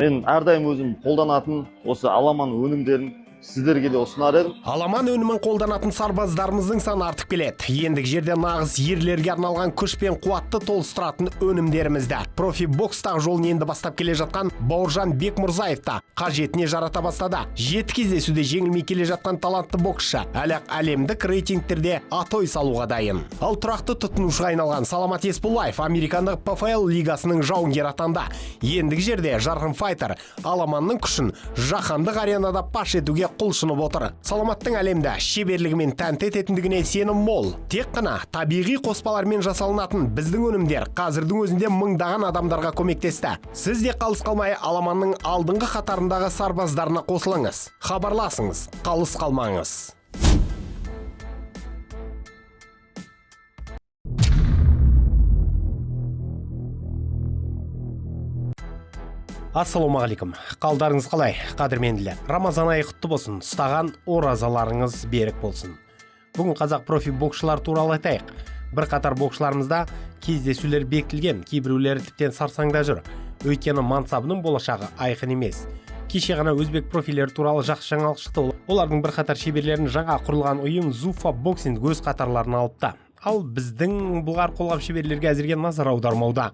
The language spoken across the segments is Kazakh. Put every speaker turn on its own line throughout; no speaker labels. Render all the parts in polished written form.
Мен әрдайым өзім қолданатын осы Аламан өнімдерін сіздерге де ұсынар едім.
Аламан өнімін қолданатын сарбаздарымыздың саны артып келеді. Ендігі жерде нағыз ерлерге арналған күш пен қуатты толыстыратын өнімдерімізді. Профи бокстағы жолын енді бастап келе жатқан Бауыржан Бекмұрзаев та қажетіне жарата бастады. 7 кездесуде жеңілмей келе жатқан талантты боксшы әлі әлемдік рейтингтерде атой салуға дайын. Ал тұрақты тұтынушыға айналған Саламат Есболаев американдық ПФЛ лигасының жауынгері атанды. Ендігі жерде жарқын файтер Аламанның күшін жаһандық аренада паш етуге құлшынып отыр. Саламаттың әлемді шеберлігімен тәнті ететіндігіне сенім мол. Тек қана табиғи қоспалармен жасалынатын біздің өнімдер қазірдің өзінде мыңдаған адамдарға көмектесті. Сіз де қалыс қалмай Аламанның алдыңғы қатарындағы сарбаздарына қосылыңыз. Хабарласыңыз, қалыс қалмаңыз. Ассалаумағалейкум. Қалдарыңыз қалай, қадірменділер? Рамазан айы құтты болсын, ұстаған оразаларыңыз берік болсын. Бүгін қазақ профи боксшылар туралы айтайық. Бірқатар боксшыларымызда кездесулер бекітілген, кейбіреулері тіптен сарсаңда жүр. Өйткені мансабының болашағы айқын емес. Кеше ғана өзбек профилері туралы жақсы жаңалық шықты. Олардың бірқатар шеберлерін жаңа құрылған ұйым Зуфа Боксинг өз қатарларына алыпты. Ал біздің бұлғар қолғап шеберлерге әзірге назар аудармауда.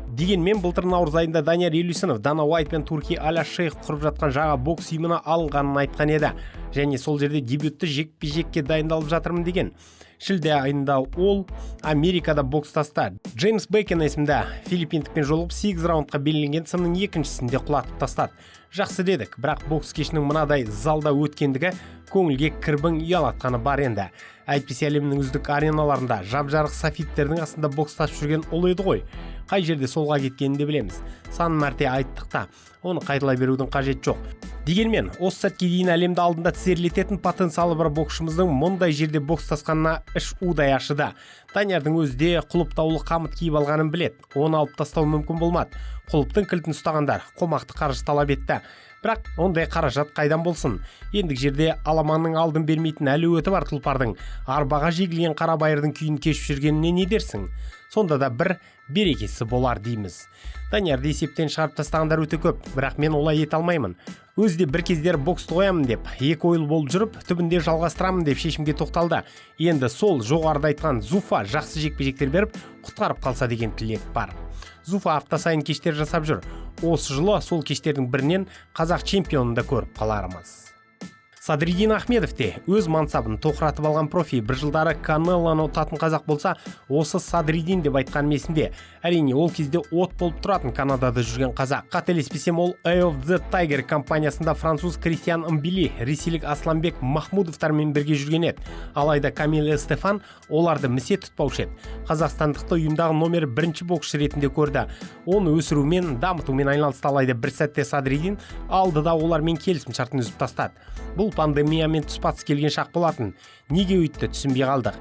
Дегенмен былтыр наурыз айында Данияр Елеусінов Дана Уайт пен Турки Аля Шейх құрып жатқан жаңа бокс ұйымына алынғанын айтқан еді. Және сол жерде дебютті жекпе-жекке дайындалып жатырмын деген. Шілде айында ол Америкада бокстасты. Джеймс Бейкен есімді филиппиндікпен жолығып 8 раундқа белгіленген сынның екіншісінде құлатып тастады. Жақсы дедік, бірақ бокс кешінің мынадай залда өткендігі көңілге кірбің ұялатқаны бар енді. Әйтпесе әлемнің үздік ареналарында жап-жарық софиттердің астында бокстасып жүрген ұл еді ғой. Қай жерде солға кеткенін де білеміз. Сан мәрте айттық та, оны қайталай берудің қажеті жоқ. Дегенмен, осы сәтке дейін әлемді алдында тізерлететін потенциалы бар боксшымыздың мұндай жерде бокстасқанына іш удай ашыды. Даниярдың өзі де құлыптаулы қамыт киіп алғанын біледі. Оны алып тастау мүмкін болмады. Құлыптың кілтін ұстағандар қомақты қаржы талап етті. Бірақ ондай қаражат қайдан болсын? Ендігі жерде Аламанның алдын бермейтін әлеуеті бар тұлпардың арбаға жегілген қарабайырдың күйін кешіп жүргеніне не дерсің? Сонда да бір берекесі болар дейміз. Даниярды есептен шығарып тастағандар өте көп, бірақ мен олай ете алмаймын. Өзі де бір кездері боксты қоямын деп, екі ойлы болып жүріп, түбінде жалғастырамын деп шешімге тоқталды. Енді сол жоғарыда айтқан Зуфа жақсы жекпе-жектер беріп, құтқарып қалса деген тілек бар. Зуфа апта сайын кештер жасап жүр. Осы жылы сол кештердің бірінен қазақ чемпионын да көріп қалармыз. Садриддин Ахмедов те өз мансабын тоқыратып алған профи. Бір жылдары Канелоны ұтатын қазақ болса, осы Садриддин деп айтқаным есімде. Әрине, ол кезде от болып тұратын Канадада жүрген қазақ. Қателеспесем, ол Eye of the Tiger компаниясында француз Кристиан Мбили, ресейлік Асланбек Махмудовтармен бірге жүрген еді. Алайда Камил Эстефан оларды місе тұтпаушы еді. Қазақстандықты ұйымдағы номер бірінші боксшы ретінде көрді. Оны өсірумен, дамытумен айналысты. Алайда бір сәтте Садриддин алды да олармен келісім шартын үзіп тастады. Бұл пандемиямен тұспа-тұс келген шақ болатын. Неге өйтті түсінбей қалдық.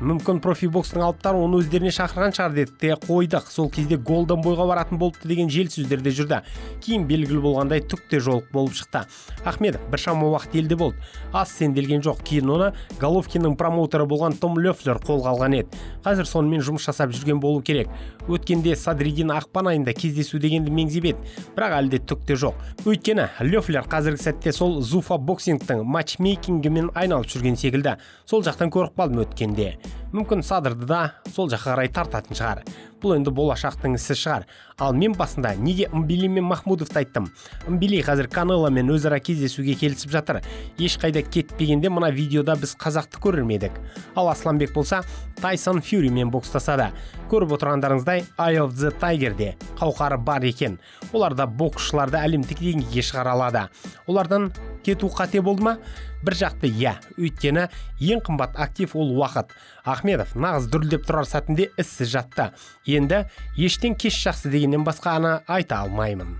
Мүмкін профи бокстың алыптары оны өздеріне шақырған шығар дедік те қойдық. Сол кезде Голден Бойға баратын болыпты деген жел сөздер де жүрді. Кейін белгілі болғандай түк те жолық болып шықты. Ахмедов біршама уақыт елде болды. Аз сенделген жоқ. Кейін оны Головкиннің промоутері болған Том Лефлер қолға алған еді. Қазір сонымен жұмыс жасап жүрген болу керек. Өткенде Садриддин ақпан айында кездесу дегенді меңзеп еді, бірақ әлі де түк те жоқ. Өйткені Лефлер қазіргі сәтте сол Зуфа боксингтің матчмейкингімен айналып жүрген секілді. Сол жақтан көріп қалдым өткенде. Мүмкін Садрды да сол жаққа қарай тартатын шығар. Бұл енді болашақтың ісі шығар. Ал мен басында неге Мбили мен Махмудовты айттым? Мбили қазір Канеломен өзара кездесуге келісіп жатыр. Ешқайда кетпегенде мына видеода біз қазақты көрер ме едік? Ал Асланбек болса Тайсон Фьюримен бокстасады. Көріп отырғандарыңыздай Eye of the Tiger'де қауқары бар екен. Олар да боксшыларды әлемдік деңгейге шығара алады. Олардан кету қате болды ма? Бір жақты иә, өйткені ең қымбат актив ол уақыт. Ахмедов нағыз дүрілдеп тұрар сәтінде ізсіз жатты. Енді ештен кеш жақсы дегеннен басқа аны айта алмаймын.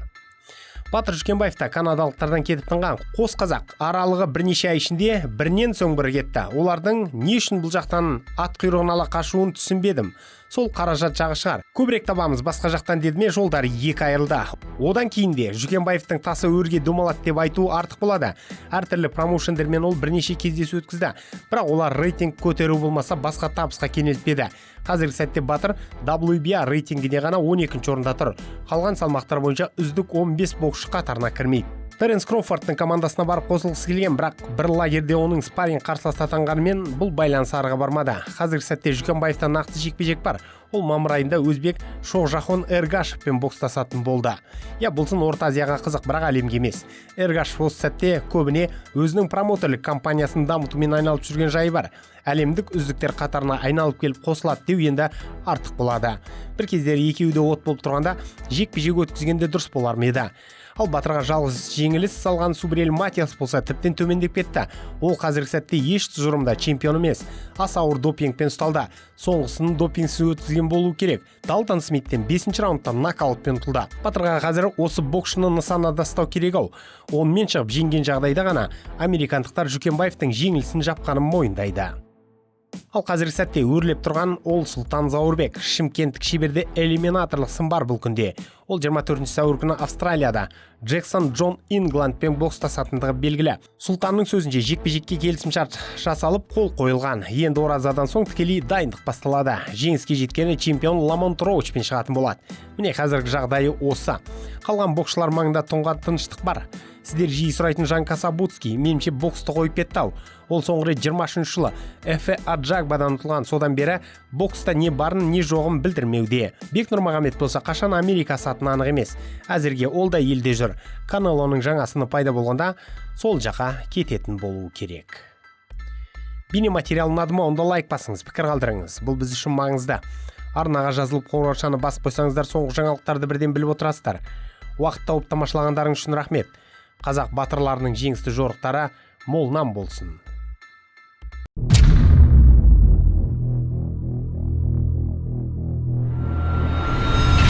Батыр Жүкенбаев та канадалықтардан кетіп тынған. Қос қазақ аралығы бірнеше ай ішінде бірінен соң бірі кетті. Олардың не үшін бұл жақтан ат құйрығын ала қашуын түсінбедім. Сол қаражат жағы шығар. Көбірек табамыз басқа жақтан деді ме, жолдары екі айырылды. Одан кейін де Жүкембаевтың тасы өрге домалады деп айту артық болады. Әртүрлі промоушендермен ол бірнеше кездесу өткізді. Бірақ олар рейтинг көтеру болмаса, басқа табысқа кенелтпеді. Қазіргі сәтте Батыр WBA рейтингінде ғана 12 орында тұр. Қалған салмақтар бойынша үздік 15 боксшы қатарына кірмейді. Теренс Кроуфордтың командасына барып қосылғысы келген, бірақ бір лагерде оның спарринг қарсыласы атанғанымен, бұл байланыс арыға бармады. Қазіргі сәтте Жүкембаевта нақты жекпе-жек бар. Ол мамыр айында өзбек Шоғжахон Эргашевпен бокстасатын болды. Иә, бұл сын Орта Азияға қызық, бірақ әлемге емес. Эргашев осы сәтте көбіне өзінің промотерлік компаниясын дамытумен айналып жүрген жайы бар. Әлемдік үздіктер қатарына айналып келіп қосылады деу енді артық болады. Бір кездері екеуі де от болып тұрғанда жекпе-жек өткізгенде дұрыс болар ма еді? Ал Батырға жалғыз жеңіліс салған Субриэль Матиас болса, тіптен төмендеп кетті. Ол қазіргі сәтте еш тұжырымда чемпион емес. Аса ауыр допингпен ұсталды. Соңғысын допингсіз өткізген болу керек. Далтон Смиттен 5 раундта нокаутпен ұтылды. Батырға қазір осы боксшыны нысанада ұстау керек ау. Онымен шығып жеңген жағдайда ғана американдықтар Жүкембаевтың жеңілісін жапқанын мойындайды. Ал қазіргі сәтте өрлеп тұрған ол Сұлтан Зауырбек. Шымкенттік шеберде элиминаторлық сын бар бұл күнде. Ол 24 сәуір күні Австралияда Джексон Джон Ингландпен бокстасатындығы белгілі. Сұлтанның сөзінше, жекпе-жекке келісімшарт жасалып, қол қойылған. Енді оразадан соң тікелей дайындық басталады. Жеңіске жеткені чемпион Ламонт Роучпен шығатын болады. Міне, қазіргі жағдайы осы. Қалған боксшылар маңында тұнған тыныштық бар. Сіздер жиі сұрайтын Жан Касабуцкий меніңше боксты қойып кетті ау. Ол соңғы рет 23 жылы Эфе Аджагбадан ұтылған. Содан бері бокста не барын, не жоғын білдірмеуде. Бек Нұрмағамбет болса, қашан Америка асатыны анық емес. Әзірге ол да елде жүр. Канелоның жаңа сыны пайда болғанда сол жаққа кететін болуы керек. Бейнематериал ұнады ма, онда лайк басыңыз, пікір қалдырыңыз. Бұл біз үшін маңызды. Арнаға жазылып, қоңыраушаны басып қойсаңыздар, соңғы жаңалықтарды бірден біліп отырасыздар. Уақыт тауып тамашалағандарыңыз үшін рахмет. Қазақ батырларының жеңісті жорықтары молынан болсын.